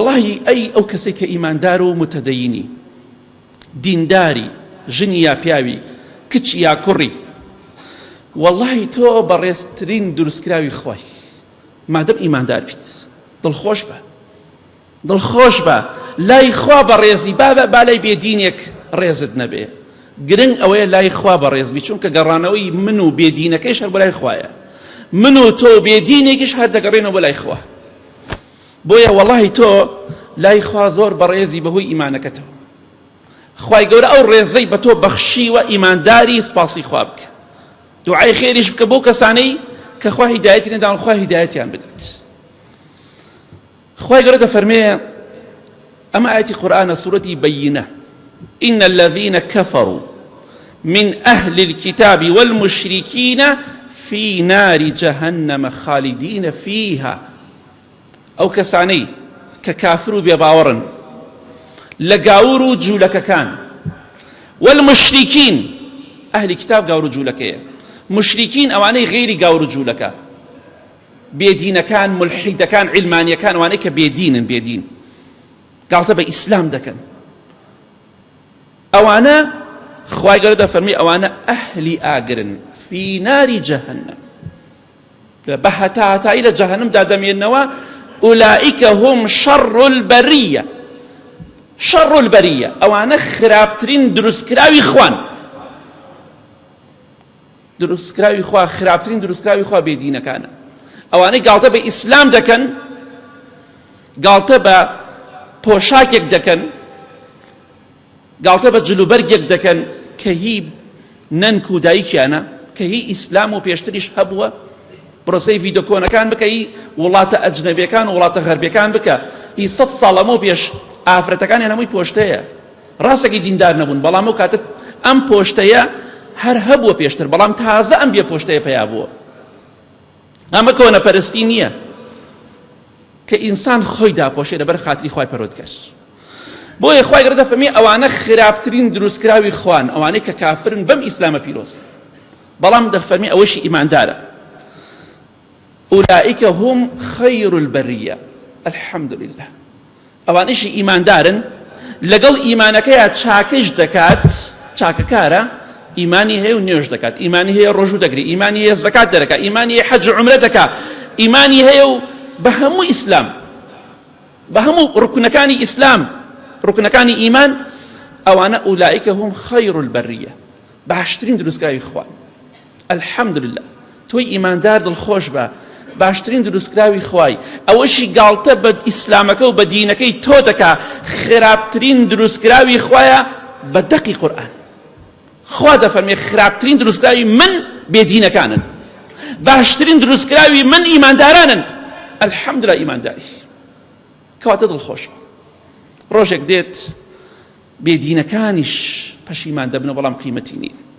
وەڵاهی ئەی ئەو کەسەی کە ئیماندار و متدەینی دینداری ژنی یا پیاوی کچ یا کوڕی وەڵاهی تۆ بەڕێزترین دروستکراوی خوای مادەم ئیماندار بیت دڵخۆش بە دڵخۆش بە لای خوا بەڕێزی بابە با لای بێدینێک ڕێزت نەبێ گرنگ ئەوەیە لای خوا بەڕێز بی چونکە گەڕانەوەی من و بێدینەکەیش هەر بۆ لای خوایە من و تۆ بێدینێکیش هەر دەگەڕێنەوە بۆ لای خوا بۆیە وەڵاهی تۆ لای خوا زۆر بەڕێزی بەهۆی ئیمانەکەتەوە خوای گەورە ئەو ڕێزەی بە تۆ بەخشیوە ئیمانداری سپاسی خوا بکە دوعای خێریش بکە بۆ کەسانەی کە خوا هیدایەتی نەداون خوا هیدایەتیان بدات خوای گەورە دەفەرمێ ئەمە ئاەتی قورئانە سورەتی بەینە إن الذين كفروا من أهل الكتاب والمشركين في نار جهنم خالدين فيها ئەو کەسانەی کە کافر و بێباوەڕن لە گاور و جوولەکەکان والمشرکین ئەهلی کتاب گاور و جوولەکەیە مشرکین ئەوانەی غیری گاور و جوولەکە بێدینەکان ملحیدەکان عیلمانیەکان ئەوانەی کە بێدینن بێدین گاڵتە بە ئیسلام دەکەن ئەوانە خوای گەورە دەفەرمی ئەوانە ئەهلی ئاگرن فی ناری جەهەنەم بە هەتا هەتایی لە جەهەنمدا دەمێنەوە ئولائیکە هم شەڕ البەریە شەڕ البەریە ئەوانە خراپترین دروستکراوی خوان دروستکراوی خوا خراپترین دروستکراوی خوا بێدینەکانە ئەوانەی گاڵتە بە ئیسلام دەکەن گاڵتە بە پۆشاکێک دەکەن گاڵتە بە جلوبەرگێک دەکەن کە هی نەنک و دایکیانە کە هی ئیسلام و پێشتریش هەبووە پرۆسەی ڤیدۆ کۆنەکان بکە هی وڵاتە ئەجنەبیەکان و وڵاتە غەربیەکان بکە هی سە ساڵ لەمەو پێش ئافرەتەکانیان هەمووی پۆشتەیە ڕاستەکی دیندار نەبوون بەڵام ئەو کاتە ئەم پۆشتەیە هەر هەبووە پێشتر بەڵام تازە ئەم بێ پۆشتەیە پەیا بووە ئەمە کۆنەپەرستی نییە کە ئینسان خۆی داپۆشێ لەبەر خاتری خوای پەروەردگار بۆیە خوای گەورە دەفەرمێ ئەوانە خراپترین دروستکراوی خوان ئەوانەی کە کافرن بەم ئیسلامە پیرۆز بەڵام دەفەرمێ ئەوەشی ئیماندارە ئولائیک هم خیر البریە الحمد لله ئەوانەشی ئیماندارن لەگەڵ ئیمانەکەیا چاکەش دەکات چاکەکارە ئیمانی هەیە و نوێژ دەکات ئیمانی هەیە ڕۆژوو دەگری ئیمانی هەیە زەکات دەرەکا ئیمانی هەیە حەج و عومرە دەکا ئیمانی هەیە و بە هەموو ئیسلام بە هەموو ڕکنەکانی ئیسلام ڕکنەکانی ئیمان ئەوانە ئولائیکە هم خەیر البەریە باشترین دروستکراوی خوان الحمدللە تۆی ئیماندار دڵخۆش بە باشترین دروستکراوی خوای ئەوەشی گاڵتە بە ئیسلامەکە و بە دینەکەی تۆ دەکا خراپترین دروستکراوی خوایە بە دەقی قورئان خوا دەفەرمێ خراپترین دروستکراوی من بێدینەکانن باشترین دروستکراوی من ئیماندارانن الحمدلله ئیمانداری کەواتە دڵخۆش بە ڕۆژێک دێت بێدینەکانیش پەشیمان دەبنەوە بەڵام قیمەتی نییە.